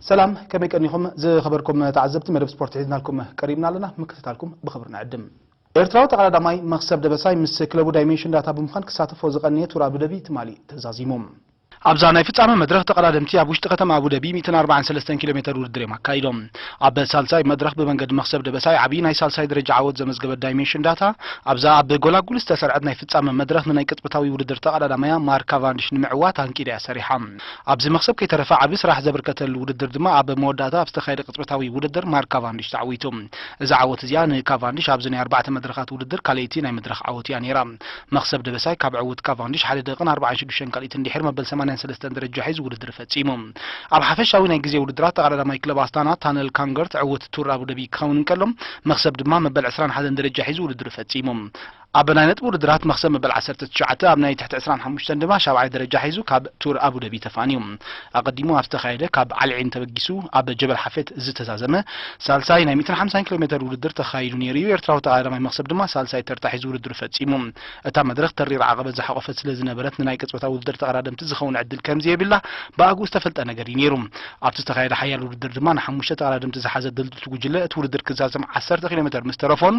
ሰላም፣ ከመይ ቀኒኹም ዝኸበርኩም ተዓዘብቲ? መደብ ስፖርት ሒዝናልኩም ቀሪብና ኣለና፣ ምክትታልኩም ብኽብሪ ንዕድም። ኤርትራዊ ተቐዳዳማይ መኽሰብ ደበሳይ ምስ ክለቡ ዳይሜንሽን ዳታ ብምዃን ክሳተፎ ዝቐነየ ቱር ኣቡደቢ ትማሊ ተዛዚሙ። ኣብዛ ናይ ፍጻመ መድረኽ ተቐዳደምቲ ኣብ ውሽጢ ከተማ ኣቡደቢ ሚእትን ኣርባዓን ሰለስተን ኪሎ ሜተር ውድድር እዮም ኣካይዶም። ኣብ ሳልሳይ መድረኽ ብመንገዲ መኽሰብ ደበሳይ ዓብዪ ናይ ሳልሳይ ደረጃ ዓወት ዘመዝገበት ዳይሜንሽን ዳታ ኣብዛ ኣብ ጎላጉል ዝተሰርዐት ናይ ፍጻመ መድረኽ ንናይ ቅጽበታዊ ውድድር ተቐዳዳማያ ማርክ ካቫንዲሽ ንምዕዋት ኣንቂዳ እያ ሰሪሓ። ኣብዚ መኽሰብ ከይተረፈ ዓቢ ስራሕ ዘበርከተሉ ውድድር ድማ ኣብ መወዳእታ ኣብ ዝተኻየደ ቅጽበታዊ ውድድር ማርክ ካቫንዲሽ ተዓዊቱ። እዛ ዓወት እዚኣ ንካቫንዲሽ ኣብዚ ናይ ኣርባዕተ መድረኻት ውድድር ካልኣይቲ ናይ መድረኽ ዓወት እያ ነይራ። መኽሰብ ደበሳይ ካብ ዕውት ካቫንዲሽ ሓደ ደቂቕን ኣርባዓን ሽዱሽተን ካልኢትን ድሕሪ መበል ሰማንያን ሰለስተን ደረጃ ሒዙ ውድድር ፈጺሙ። ኣብ ሓፈሻዊ ናይ ግዜ ውድድራት ተቐዳዳማይ ክለብ ኣስታና ታነል ካንገርት ዕውት ቱር ኣቡደቢ ክኸውን እንከሎ፣ መኽሰብ ድማ መበል ዕስራን ሓደን ደረጃ ሒዙ ውድድር ፈጺሙ። ኣብ ናይ ነጥቢ ውድድራት መኽሰብ መበል ዓሰርተ ትሽዓተ፣ ኣብ ናይ ትሕቲ ዕስራን ሓሙሽተን ድማ ሻብዓይ ደረጃ ሒዙ ካብ ቱር ኣቡደቢ ተፋንዩ። ኣቐዲሙ ኣብ ዝተኻየደ ካብ ዓልዒን ተበጊሱ ኣብ ጀበል ሓፌት ዝተዛዘመ ሳልሳይ ናይ ሚእትን ሓምሳን ኪሎ ሜተር ውድድር ተኻይዱ ነይሩ እዩ። ኤርትራዊ ተቐዳዳማይ መኽሰብ ድማ ሳልሳይ ተርታ ሒዙ ውድድሩ ፈጺሙ። እታ መድረኽ ተሪር ዓቐበት ዝሓቖፈት ስለ ዝነበረት ንናይ ቅጽበታዊ ውድድር ተቐዳደምቲ ዝኸውን ዕድል ከም ዘየብላ ብኣግኡ ዝተፈልጠ ነገር እዩ ነይሩ። ኣብቲ ዝተኻየደ ሓያል ውድድር ድማ ንሓሙሽተ ተቐዳደምቲ ዝሓዘ ድልድልቲ ጉጅለ እቲ ውድድር ክዛዘም ዓሰርተ ኪሎ ሜተር ምስ ተረፎን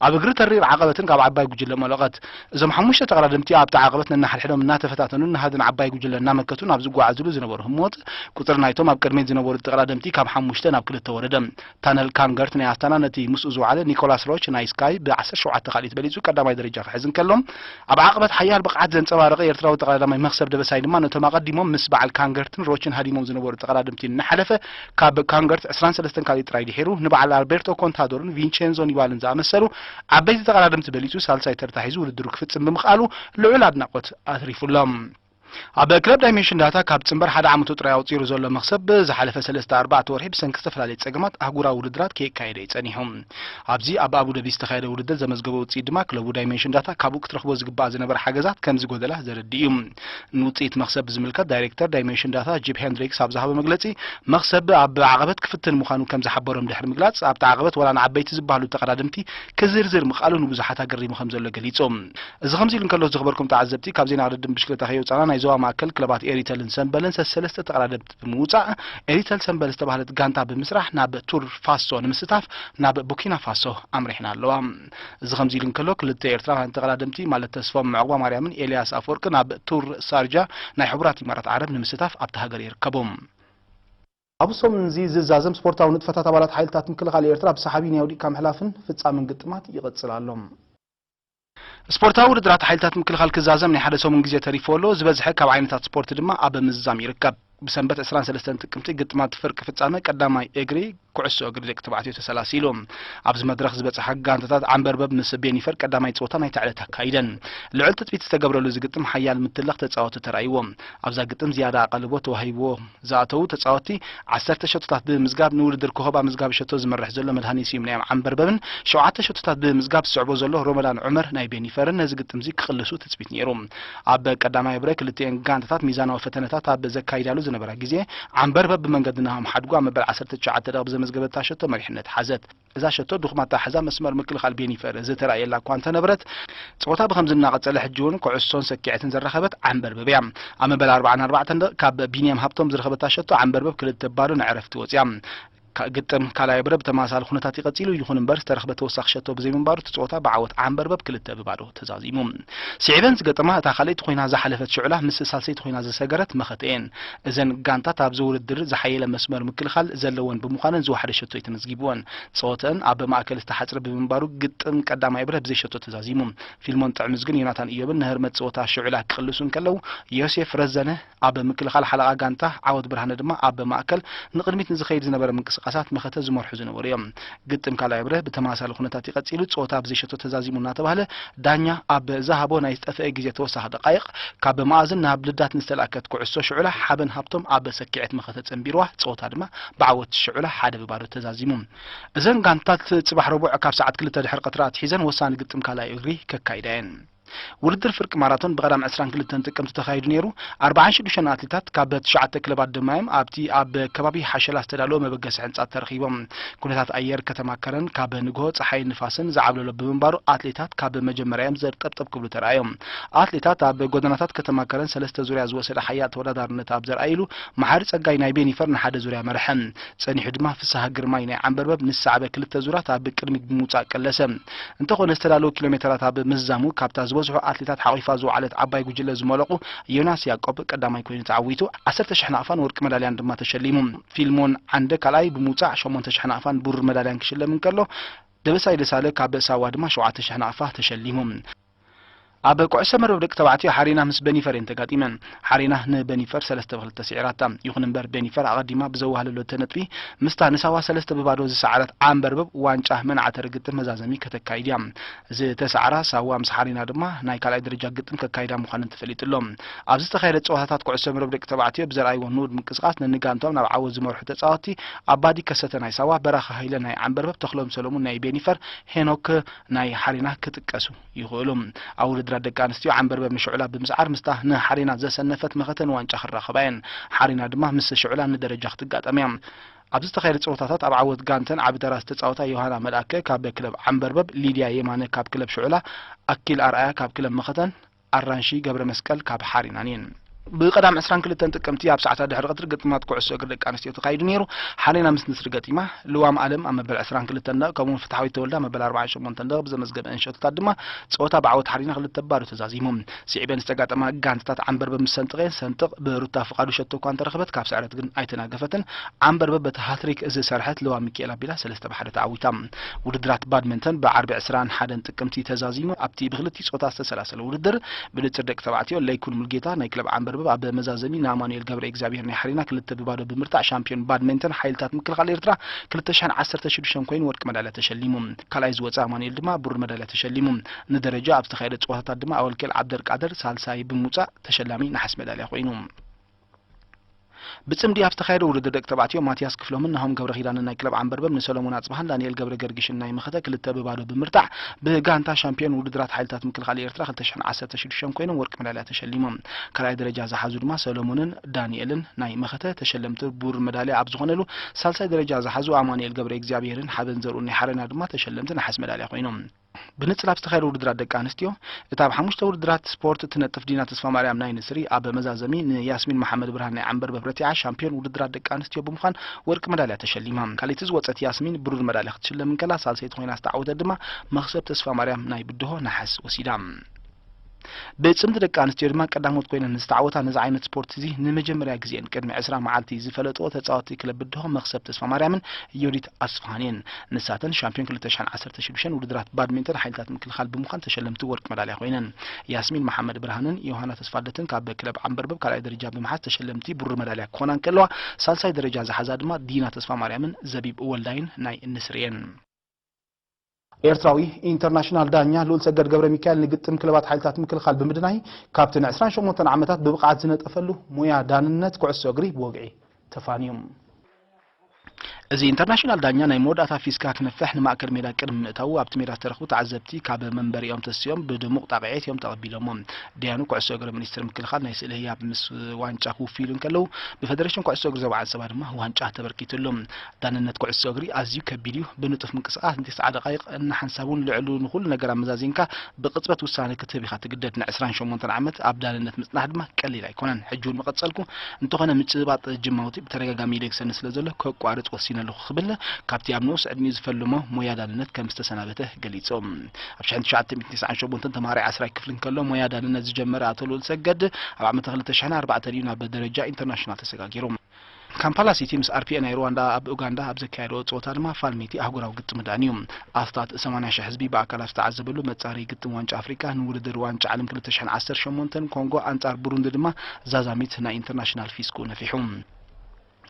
ኣብ እግሪ ተሪር ዓቐበትን ካብ ዓባይ ጉጅለ መለቐት። እዞም ሓሙሽተ ተቐዳደምቲ ኣብቲ ዓቐበት ነንሓድሕዶም እናተፈታተኑን ንሃድን ዓባይ ጉጅለ እናመከቱን ኣብ ዝጓዓዙሉ ዝነበሩ ህሞት፣ ቁጽሪ ናይቶም ኣብ ቅድሚት ዝነበሩ ተቐዳደምቲ ካብ ሓሙሽተ ናብ ክልተ ወረደ። ታነል ካንገርት ናይ ኣስታና ነቲ ምስኡ ዝወዓለ ኒኮላስ ሮች ናይ ስካይ ብ ዓሰርተ ሸውዓተ ካልኢት በሊጹ ቀዳማይ ደረጃ ክሕዝ እንከሎ፣ ኣብ ዓቐበት ሓያል ብቕዓት ዘንጸባረቐ ኤርትራዊ ተቐዳዳማይ መኽሰብ ደበሳይ ድማ ነቶም ኣቐዲሞም ምስ በዓል ካንገርትን ሮችን ሃዲሞም ዝነበሩ ተቐዳደምቲ እናሓለፈ፣ ካብ ካንገርት ዕስራን ሰለስተን ካልኢት ጥራይ ድሒሩ ንበዓል ኣልቤርቶ ኮንታዶርን ቪንቼንዞ ኒባልን ዝኣመሰሉ ዓበይቲ ተቐዳደምቲ በሊጹ ሳልሳይ ተርታ ሒዙ ውድድሩ ክፍጽም ብምኽኣሉ ልዑል ኣድናቖት ኣትሪፉሎም። ኣብ ክለብ ዳይሜንሽን ዳታ ካብ ጽንበር ሓደ ዓመቱ ጥራይ ኣቑጺሩ ዘሎ መኽሰብ ዝሓለፈ ሰለስተ ኣርባዕተ ወርሒ ብሰንኪ ዝተፈላለየ ጸገማት ኣህጉራዊ ውድድራት ከየካየደ እዩ ጸኒሑ። ኣብዚ ኣብ ኣቡደቢ ዝተኻየደ ውድድር ዘመዝገቦ ውጽኢት ድማ ክለቡ ዳይሜንሽን ዳታ ካብኡ ክትረኽቦ ዝግባኣ ዝነበረ ሓገዛት ከም ዝጎደላ ዘረድእ እዩ። ንውጽኢት መኽሰብ ብዝምልከት ዳይሬክተር ዳይሜንሽን ዳታ ጂፕ ሄንድሪክስ ኣብ ዝሃቦ መግለጺ፣ መኽሰብ ኣብ ዓቐበት ክፍትን ምዃኑ ከም ዝሓበሮም ድሕሪ ምግላጽ፣ ኣብቲ ዓቐበት ዋላ ንዓበይቲ ዝበሃሉ ተቐዳደምቲ ክዝርዝር ምኽኣሉ ንብዙሓት ኣገሪሙ ከም ዘሎ ገሊጹ። እዚ ከምዚ ኢሉ እንከሎ ዝኸበርኩም ተዓዘብቲ፣ ካብ ዜና ቅድድም ብሽክለታ ከየውጻና ናይ ዞባ ማእከል ክለባት ኤሪተልን ሰምበልን ሰሰለስተ ተቐዳደምቲ ብምውጻእ ኤሪተል ሰምበል ዝተባህለት ጋንታ ብምስራሕ ናብ ቱር ፋሶ ንምስታፍ ናብ ቡኪና ፋሶ ኣምሪሕና ኣለዋ። እዚ ከምዚ ኢሉ እንከሎ ክልተ ኤርትራውያን ተቐዳደምቲ ማለት ተስፎም ዕቑባ ማርያምን ኤልያስ ኣፈወርቂ ናብ ቱር ሳርጃ ናይ ሕቡራት ኢማራት ዓረብ ንምስታፍ ኣብታ ሃገር ይርከቡ። ኣብ ሰሙን እዚ ዝዛዘም ስፖርታዊ ንጥፈታት ኣባላት ሓይልታት ምክልኻል ኤርትራ ብሰሓቢ ናይ ወዲቕካ ምሕላፍን ፍጻምን ግጥማት ይቕጽል ኣሎ። ስፖርታዊ ውድድራት ሓይልታት ምክልኻል ክዛዘም ናይ ሓደ ሰሙን ግዜ ተሪፎ ኣሎ። ዝበዝሐ ካብ ዓይነታት ስፖርት ድማ ኣብ ምዝዛም ይርከብ። ብሰንበት ዕስራን ሰለስተን ጥቅምቲ ግጥማት ፍርቂ ፍጻመ ቀዳማይ እግሪ ኩዕሶ እግሪ ደቂ ተባዕትዮ ተሰላሲሉ። ኣብዚ መድረኽ ዝበጽሓ ጋንታታት ዓንበርበብ ምስ ቤኒፈር ቀዳማይ ጸወታ ናይታ ዕለት ኣካይደን። ልዑል ትጽቢት ዝተገብረሉ እዚ ግጥም ሓያል ምትላኽ ተጻወቲ ተራእይዎ። ኣብዛ ግጥም ዝያዳ ኣቓልቦ ተዋሂብዎ ዝኣተዉ ተጻወቲ ዓሰርተ ሸቶታት ብምምዝጋብ ንውድድር ኮኸብ ኣመዝጋቢ ሸቶ ዝመርሕ ዘሎ መድሃኔ ስዩም ናይ ዓንበርበብን ሸውዓተ ሸቶታት ብምምዝጋብ ዝስዕቦ ዘሎ ሮመዳን ዑመር ናይ ቤኒፈርን ነዚ ግጥምዚ ክቕልሱ ትጽቢት ነይሩ። ኣብ ቀዳማይ ብረ ክልቲኤን ጋንታታት ሚዛናዊ ፈተነታት ኣብ ዘካይዳሉ ዝነበራ ግዜ ዓንበርበብ ብመንገዲ ናሆም ሓድጉ ኣብ መበል ዓሰርተ ትሽዓተ ደቕብ ዘመዝገበታ ሸቶ መሪሕነት ሓዘት። እዛ ሸቶ ድኹም ኣተሓሕዛ መስመር ምክልኻል ቤኒፈር ዝተራእየላ እኳ እንተነበረት፣ ጸወታ ብኸምዚ እናቐጸለ ሕጂ እውን ኩዕሶን ሰኪዐትን ዘራኸበት ዓንበርበብ እያ። ኣብ መበል ኣርባዓን ኣርባዕተን ደቕ ካብ ቢንያም ሃብቶም ዝረኸበታ ሸቶ ዓንበርበብ ክልተ ባዶ ንዕረፍቲ ወጽያ። ካ-፣ ግጥም ካልኣይ ብረ ብተመሳሳሊ ኩነታት ይቐጺሉ፣ ይኹን እምበር ዝተረኽበ ተወሳኺ ሸቶ ብዘይምንባሩ እቲ ጸወታ ብዓወት ዓንበርበብ ክልተ ብባዶ ተዛዚሙ። ስዒበን ዝገጠማ እታ ካልኣይቲ ኮይና ዝሓለፈት ሽዑላ ምስ ሳልሰይቲ ኮይና ዝሰገረት መኸተ እየን። እዘን ጋንታት ኣብዚ ውድድር ዝሓየለ መስመር ምክልኻል ዘለወን ብምዃነን ዝወሓደ ሸቶ ኣይተመዝጊብወን። ጸወተአን ኣብ ማእከል ዝተሓጽረ ብምንባሩ ግጥም ቀዳማይ ብረ ብዘይ ሸቶ ተዛዚሙ። ፊልሞን ጥዕምዝግን ዮናታን ኢዮብን ንህርመት ጸወታ ሽዑላ ክቕልሱ እንከለዉ፣ ዮሴፍ ረዘነ ኣብ ምክልኻል ሓለቓ ጋንታ፣ ዓወት ብርሃነ ድማ ኣብ ማእከል ንቕድሚት ንዝኸይድ ዝነበረ ምንቅስቓሳት መኸተ ዝመርሑ ዝነበሩ እዮም። ግጥም ካልኣይ ብረ ብተመሳሳሊ ኩነታት ይቐጺሉ፣ ጸወታ ብዘይ ሸቶ ተዛዚሙ እናተባህለ ዳኛ ኣብ ዝሃቦ ናይ ዝጠፍአ ግዜ ተወሳኺ ደቃይቕ ካብ መኣዝን ናብ ልዳት ንዝተላእከት ኩዕሶ ሽዑላ ሓበን ሃብቶም ኣብ ሰኪዐት መኸተ ጸንቢርዋ፣ ጸወታ ድማ ብዓወት ሽዑላ ሓደ ብባዶ ተዛዚሙ። እዘን ጋንታት ጽባሕ ረቡዕ ካብ ሰዓት ክልተ ድሕሪ ቀትሪ ኣትሒዘን ወሳኒ ግጥም ካልኣይ እግሪ ከካይዳ እየን። ውድድር ፍርቂ ማራቶን ብቐዳም ዕስራን ክልተን ጥቅምቲ ተኻይዱ ነይሩ። ኣርባዓን ሽዱሽተን ኣትሌታት ካብ ትሽዓተ ክለባት ድማ እዮም ኣብቲ ኣብ ከባቢ ሓሸላ ዝተዳለወ መበገሲ ሕንጻት ተረኺቦም። ኩነታት ኣየር ከተማ ከረን ካብ ንግሆ ጸሓይን ንፋስን ዝዓብለሎ ብምንባሩ፣ ኣትሌታት ካብ መጀመርያ እዮም ዘርጠብጠብ ክብሉ ተራእዮም። ኣትሌታት ኣብ ጎደናታት ከተማ ከረን ሰለስተ ዙርያ ዝወሰደ ሓያል ተወዳዳርነት ኣብ ዘርኣይሉ፣ መሓሪ ጸጋይ ናይ ቤኒፈር ንሓደ ዙርያ መርሐ። ጸኒሑ ድማ ፍስሃ ግርማይ ናይ ዓንበርበብ ንዝሰዕበ ክልተ ዙራት ኣብ ቅድሚት ብምውጻእ ቀለሰ። እንተኾነ ዝተዳለወ ኪሎ ሜተራት ኣብ ምዝዛሙ ካብታ ዝበዝሑ ኣትሌታት ሓቒፋ ዝወዓለት ዓባይ ጉጅለ ዝመለቑ ዮናስ ያቆብ ቀዳማይ ኮይኑ ተዓዊቱ ዓሰርተ ሽሕ ናቕፋን ወርቂ መዳልያን ድማ ተሸሊሙ። ፊልሞን ዓንደ ካልኣይ ብምውጻእ ሸሞንተ ሽሕ ናቕፋን ብሩር መዳልያን ክሽለም እንከሎ ደበሳይ ደሳለ ካብ ሳዋ ድማ ሸውዓተ ሽሕ ናቕፋ ተሸሊሙ። ኣብ ኩዕሶ መርበብ ደቂ ተባዕትዮ ሓሬና ምስ በኒፈር እየን ተጋጢመን። ሓሬና ንበኒፈር ሰለስተ ብክልተ ስዒራታ። ይኹን እምበር በኒፈር ኣቐዲማ ብዘዋህለለቶ ነጥቢ ምስታ ንሳዋ ሰለስተ ብባዶ ዝሰዓረት ዓንበርበብ ዋንጫ መንዓ ተርግጥ መዛዘሚ ከተካይድ እያ። ዝተሰዓራ ሳዋ ምስ ሓሬና ድማ ናይ ካልኣይ ደረጃ ግጥም ከካይዳ ምዃነን ተፈሊጡ ኣሎ። ኣብ ዝተኻየደ ጸወታታት ኩዕሶ መርበብ ደቂ ተባዕትዮ ብዘርኣይዎ ንኡድ ምንቅስቓስ ነንጋንቶም ናብ ዓወት ዝመርሑ ተጻወትቲ ኣባዲ ከሰተ ናይ ሳዋ፣ በራኸ ሃይለ ናይ ዓንበርበብ፣ ተኽሎም ሰለሙን ናይ ቤኒፈር፣ ሄኖክ ናይ ሓሬና ክጥቀሱ ይኽእሉ። ኣብ ውድድራት ደቂ ኣንስትዮ ዓንበርበብ ንሽዑላ ብምስዓር ምስታ ንሓሬና ዘሰነፈት መኸተ ንዋንጫ ክራኸባ እየን። ሓሬና ድማ ምስ ሽዑላ ንደረጃ ክትጋጠም እያ። ኣብ ዝተኻየደ ጸወታታት ኣብ ዓወት ጋንተን ዓቢ ተራ ዝተጻወታ ዮሃና መልኣከ ካብ ክለብ ዓንበርበብ፣ ሊድያ የማነ ካብ ክለብ ሽዑላ፣ ኣኪል ኣርኣያ ካብ ክለብ መኸተን፣ ኣራንሺ ገብረ መስቀል ካብ ሓሬናን እየን። ብቐዳም ዕስራን ክልተን ጥቅምቲ ኣብ ሰዓታት ድሕሪ ቀትሪ ግጥማት ኩዕሶ እግሪ ደቂ ኣንስትዮ ተኻይዱ ነይሩ። ሓሬና ምስ ንስሪ ገጢማ፣ ልዋም ኣለም ኣብ መበል ዕስራን ክልተን ደቂቕ፣ ከምኡውን ፍትሓዊት ተወልደ ኣብ መበል ኣርባዓን ሸሞንተን ደቂቕ ብዘመዝገበአን ሸቶታት ድማ ጸወታ ብዓወት ሓሬና ክልተ ባዶ ተዛዚሙ። ስዒበን ዝተጋጠማ ጋንታታት ዓንበርበብ ምስ ሰንጠቐ፣ ሰንጥቕ ብሩታ ፍቓዱ ሸቶ እኳ እንተረኸበት፣ ካብ ስዕረት ግን ኣይተናገፈትን። ዓንበርበብ በቲ ሃትሪክ ዝሰርሐት ልዋም ሚካኤል ኣቢላ ሰለስተ ብ ሓደ ተዓዊታ። ውድድራት ባድመንተን ብዓርቢ ዕስራን ሓደን ጥቅምቲ ተዛዚሙ፣ ኣብቲ ብክልቲኡ ጾታ ዝተሰላሰለ ውድድር፣ ብንጽር ደቂ ተባዕትዮ ለይኩን ሙልጌታ ናይ ክለብ ዓንበርበብ ኣብ መዛዘሚ ንኣማኑኤል ገብረ እግዚኣብሔር ናይ ሓሬና ክልተ ብባዶ ብምርታዕ ሻምፒዮን ባድመንተን ሓይልታት ምክልኻል ኤርትራ ክልተ ሽሕን ዓሰርተ ሽዱሽተን ኮይኑ ወርቂ መዳልያ ተሸሊሙ። ካልኣይ ዝወጸ ኣማኑኤል ድማ ብሩር መዳልያ ተሸሊሙ። ንደረጃ ኣብ ዝተኻየደ ጸወታታት ድማ ኣወልኬል ዓብደልቃድር ሳልሳይ ብምውጻእ ተሸላሚ ነሓስ መዳልያ ኮይኑ። ብጽምዲ ኣብ ዝተኻየደ ውድድር ደቂ ተባዕትዮ ማቲያስ ክፍሎምን ናሆም ገብረኺዳንን ናይ ክለብ ዓንበርበብ ንሰሎሞን ኣጽብሃን ዳንኤል ገብረ ገርግሽን ናይ መኸተ ክልተ ብባዶ ብምርታዕ ብጋንታ ሻምፒዮን ውድድራት ሓይልታት ምክልኻል ኤርትራ ክልተ ሽሕን ዓሰርተ ሽዱሽተን ኮይኖም ወርቂ መዳልያ ተሸሊሞም። ካልኣይ ደረጃ ዝሓዙ ድማ ሰሎሞንን ዳንኤልን ናይ መኸተ ተሸለምቲ ብሩር መዳልያ ኣብ ዝኾነሉ፣ ሳልሳይ ደረጃ ዝሓዙ ኣማኑኤል ገብረ እግዚኣብሔርን ሓበን ዘርኡን ናይ ሓሬና ድማ ተሸለምቲ ነሓስ መዳልያ ኮይኖም። ብንጽል ኣብ ዝተኻየደ ውድድራት ደቂ ኣንስትዮ፣ እታ ኣብ ሓሙሽተ ውድድራት ስፖርት እትነጥፍ ዲና ተስፋማርያም ናይ ንስሪ ኣብ መዛዘሚ ንያስሚን መሓመድ ብርሃን ናይ ዓንበርበብ ረቲዓ ሻምፒዮን ውድድራት ደቂ ኣንስትዮ ብምዃን ወርቂ መዳልያ ተሸሊማ። ካልኣይቲ ዝወጸት ያስሚን ብሩር መዳልያ ክትሽለም እንከላ፣ ሳልሰይቲ ኮይና ዝተዓወተት ድማ መኽሰብ ተስፋማርያም ናይ ብድሆ ነሓስ ወሲዳ። ብጽምዲ ደቂ ኣንስትዮ ድማ ቀዳሞት ኮይነን ዝተዓወታ ነዚ ዓይነት ስፖርት እዚ ንመጀመርያ ግዜን ቅድሚ ዕስራ መዓልቲ ዝፈለጥኦ ተጻወትቲ ክለብ ብድሆ መኽሰብ ተስፋማርያምን ዮዲት ኣስፍሃን እየን። ንሳተን ሻምፒዮን ክልተ ሽሕን ዓሰርተ ሽዱሽተን ውድድራት ባድሚንተን ሓይልታት ምክልኻል ብምዃን ተሸለምቲ ወርቂ መዳልያ ኮይነን። ያስሚን መሓመድ ብርሃንን ዮሃና ተስፋልደትን ካብ ክለብ ዓንበርበብ ካልኣይ ደረጃ ብምሓዝ ተሸለምቲ ብሩር መዳልያ ክኾና እንከለዋ፣ ሳልሳይ ደረጃ ዝሓዛ ድማ ዲና ተስፋማርያምን ዘቢብ ወልዳይን ናይ ንስሪ እየን። ኤርትራዊ ኢንተርናሽናል ዳኛ ልኡል ሰገድ ገብረ ሚካኤል ንግጥም ክለባት ሓይልታት ምክልኻል ብምድናይ፣ ካብቲ ንዕስራን ሸሞንተን ዓመታት ብብቕዓት ዝነጠፈሉ ሞያ ዳንነት ኩዕሶ እግሪ ብወግዒ ተፋንዩ። እዚ ኢንተርናሽናል ዳኛ ናይ መወዳእታ ፊስካ ክነፍሕ ንማእከል ሜዳ ቅድሚ ምእታዉ ኣብቲ ሜዳ ዝተረኽቡ ተዓዘብቲ ካብ መንበሪኦም ተሲኦም ብድሙቕ ጣቕዒት እዮም ተቐቢሎሞ። ደያኑ ኩዕሶ እግሪ ሚኒስትሪ ምክልኻል ናይ ስእሊ ህያብ ምስ ዋንጫ ክውፍዩሉ እንከለዉ፣ ብፈደሬሽን ኩዕሶ እግሪ ዞባ ዓንሰባ ድማ ዋንጫ ተበርኪቱሉ። ዳንነት ኩዕሶ እግሪ ኣዝዩ ከቢድ እዩ። ብንጡፍ ምንቅስቓስ ንተስዓ ደቓይቕ እናሓንሳብ እውን ልዕሉ ንኹሉ ነገር ኣመዛዚንካ ብቕጽበት ውሳነ ክትህብ ኢኻ ትግደድ። ንዕስራን ሸሞንተን ዓመት ኣብ ዳንነት ምጽናሕ ድማ ቀሊል ኣይኮነን። ሕጂ እውን ምቐጸልኩ፣ እንተኾነ ምጭብባጥ ጅማውቲ ብተደጋጋሚ ይደግሰኒ ስለ ዘሎ ከቋርጽ ወሲነ ኣለኹ ክብል ካብቲ ኣብ ንኡስ ዕድሚኡ ዝፈልሞ ሞያ ዳንነት ከም ዝተሰናበተ ገሊጹ። ኣብ ሽሕን ትሽዓተ ሚእትን ተስዓን ሸሞንተን ተምሃራይ ዓስራይ ክፍሊ እንከሎ ሞያ ዳንነት ዝጀመረ ኣቶ ልኡል ሰገድ ኣብ ዓመተ ክልተ ሽሕን ኣርባዕተን እዩ ናብ ደረጃ ኢንተርናሽናል ተሰጋጊሩ። ካምፓላ ሲቲ ምስ ኣር ፒ ኤ ናይ ሩዋንዳ ኣብ ኡጋንዳ ኣብ ዘካየድዎ ጸወታ ድማ ፋልሚቲ ኣህጉራዊ ግጥም ዳንዩ። ኣስታት ሰማንያ ሽሕ ህዝቢ ብኣካል ኣብ ዝተዓዘበሉ መጻረዪ ግጥም ዋንጫ ኣፍሪቃ ንውድድር ዋንጫ ዓለም ክልተ ሽሕን ዓሰርተ ሸሞንተን ኮንጎ ኣንጻር ቡሩንዲ ድማ ዛዛሚት ናይ ኢንተርናሽናል ፊስኩ ነፊሑ።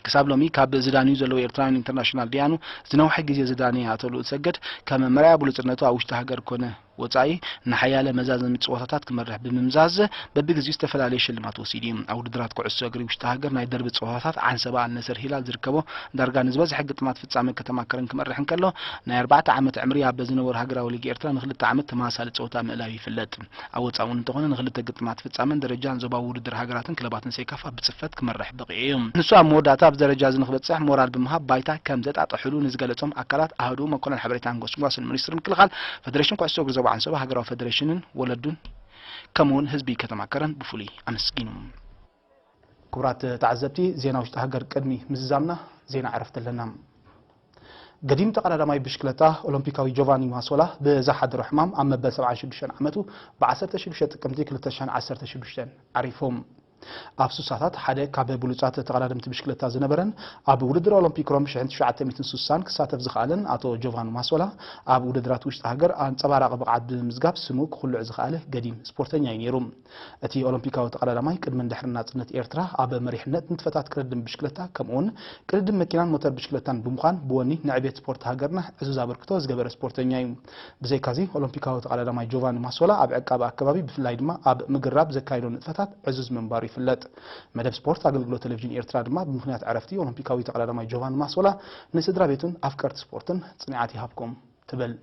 ክሳብ ሎሚ ካብ ዝዳንዩ ዘለዉ ኤርትራውያን ኢንተርናሽናል ደያኑ ዝነውሐ ግዜ ዝዳነየ ኣቶ ልኡል ሰገድ፣ ከም መርኣያ ብሉጽነቱ ኣብ ውሽጢ ሃገር ኮነ ወጻኢ ንሓያለ መዛዘሚ ጸወታታት ክመርሕ ብምምዛዝ በብግዜኡ ዝተፈላለዩ ሽልማት ወሲዱ እዩ። ኣብ ውድድራት ኩዕሶ እግሪ ውሽጢ ሃገር ናይ ደርቢ ጸወታታት ዓንሰባ ኣልነሰር ሂላል ዝርከቦ ዳርጋ ንዝበዝሐ ግጥማት ፍጻመ ከተማከረን ክመርሕ እንከሎ ናይ ኣርባዕተ ዓመት ዕምሪ ኣብ ዝነበሩ ሃገራዊ ሊግ ኤርትራ ንክልተ ዓመት ተመሳሳሊ ጸወታ ምእላዩ ይፍለጥ። ኣብ ወጻኢ እውን እንተኾነ ንክልተ ግጥማት ፍጻመን ደረጃን ዞባዊ ውድድር ሃገራትን ክለባትን ሴካፋ ብጽፈት ክመርሕ በቒዑ እዩ። ንሱ ኣብ መወዳእታ ኣብ ደረጃ እዚ ንክበጽሕ ሞራል ብምሃብ ባይታ ከም ዘጣጠሕሉ ንዝገለጾም ኣካላት ኣህዱ መኮነን ሓበሬታን ጎስጓስን ሚኒስትሪ ምክልኻል፣ ፈደሬሽን ኩዕሶ እግሪ ዞባ ዓንሰባ፣ ሃገራዊ ፈደሬሽንን ወለዱን ከምኡውን ህዝቢ ከተማ ከረን ብፍሉይ ኣመስጊኑ። ክቡራት ተዓዘብቲ፣ ዜና ውሽጢ ሃገር ቅድሚ ምዝዛምና ዜና ዕረፍቲ ኣለና። ገዲም ተቐዳዳማይ ብሽክለታ ኦሎምፒካዊ ጆቫኒ ማሶላ ብዝሓደሮ ሕማም ኣብ መበል ሰብዓን ሽዱሽተን ዓመቱ ብ ዓሰርተ ሽዱሽተ ጥቅምቲ ክልተ ሽሕን ዓሰርተ ሽዱሽተን ዓሪፉ። ኣብ ሱሳታት ሓደ ካብ ብሉጻት ተቐዳደምቲ ብሽክለታ ዝነበረን ኣብ ውድድር ኦሎምፒክ ሮም ሽሕን ትሽዓተ ሚእትን ስሳን ክሳተፍ ዝኸኣለን ኣቶ ጆቫኒ ማሶላ፣ ኣብ ውድድራት ውሽጢ ሃገር ኣንጸባራቒ ብቕዓት ብምምዝጋብ ስሙ ክኹልዕ ዝኸኣለ ገዲም ስፖርተኛ እዩ ነይሩ። እቲ ኦሎምፒካዊ ተቐዳዳማይ ቅድምን ድሕርን ናጽነት ኤርትራ ኣብ መሪሕነት ንጥፈታት ቅድድም ብሽክለታ ከምኡውን ቅድድም መኪናን ሞተር ብሽክለታን ብምዃን ብወኒ ንዕቤት ስፖርት ሃገርና ዕዙዝ ኣበርክቶ ዝገበረ ስፖርተኛ እዩ። ብዘይካዚ ኦሎምፒካዊ ተቐዳዳማይ ጆቫኒ ማሶላ ኣብ ዕቃበ ኣከባቢ ብፍላይ ድማ ኣብ ምግራብ ዘካየዶ ንጥፈታት ዕዙዝ ምንባሩ ይፍለጥ። መደብ ስፖርት ኣገልግሎት ቴሌቪዥን ኤርትራ ድማ ብምኽንያት ዕረፍቲ ኦሎምፒካዊ ተቐዳዳማይ ጆቫኒ ማሶላ ንስድራ ቤቱን ኣፍቀርቲ ስፖርትን ጽንዓት ይሃብኩም ትብል።